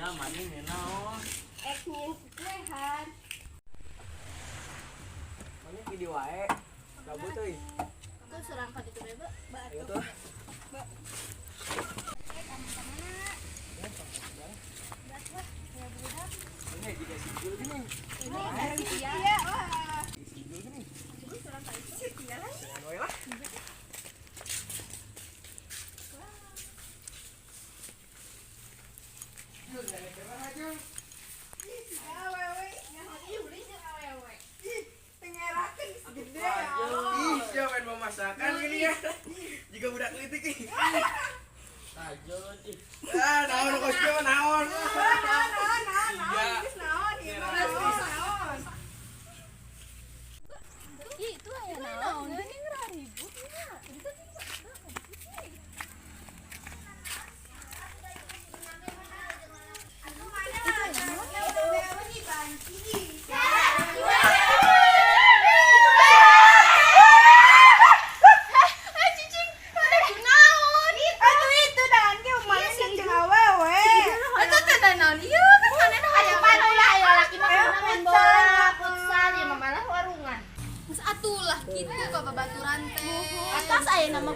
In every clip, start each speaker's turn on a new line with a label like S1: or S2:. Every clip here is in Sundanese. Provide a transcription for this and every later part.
S1: Sia mani naon?
S2: Ek nyieun kuehan.
S1: Mani di wae. Gabut euy.
S2: Tuh surang ka ditu bebe.
S1: Ayo tuh. Ini juga si Jul gini.
S2: Iya, wah.
S1: Si Jul gini. Jangan wae lah.
S3: Ih, siapa yang mau masakan gini ya? Jika budak leutik ih.
S1: Tajun ih.
S3: Ah, naon kos kieu naon.
S2: Ih, itu aya naon? Ini ribut nya.
S4: Atulah gitu ka babaturan teh.
S2: Atas aya nama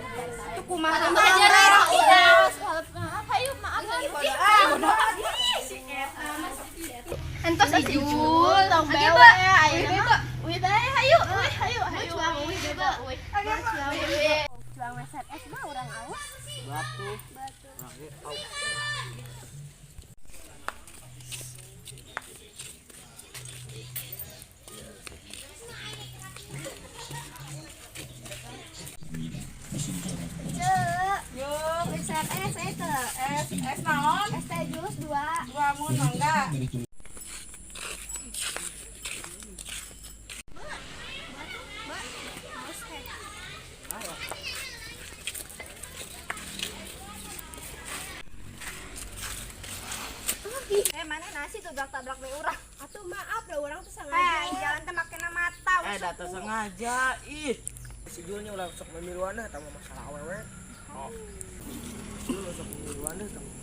S4: Kumaha aja. Hayu maaf.
S2: Entos Ijul, tong bewe, aya nama. Uih bae, hayu, uih, hayu, hayu. Uih bebe, uih. Cuang meser es mah urang aus.
S1: Batu.
S2: Batu.
S1: Urang ge au.
S2: Ceu,
S5: Yo,
S2: meser es eta.
S5: es es naon?
S2: Es teh jus 2.
S5: Dua mun mangga.
S2: Eh, mana nasi tabrak-tabrak we urang.
S4: Atuh maaf dah urang tuh sengaja.
S5: Eh, jalan teh makena mata.
S1: Eh, data sengaja ih.
S3: Si Julnya ulah sok memiluan deh tambah masalah awewe. Oh. Jul sok memiluan deh tambah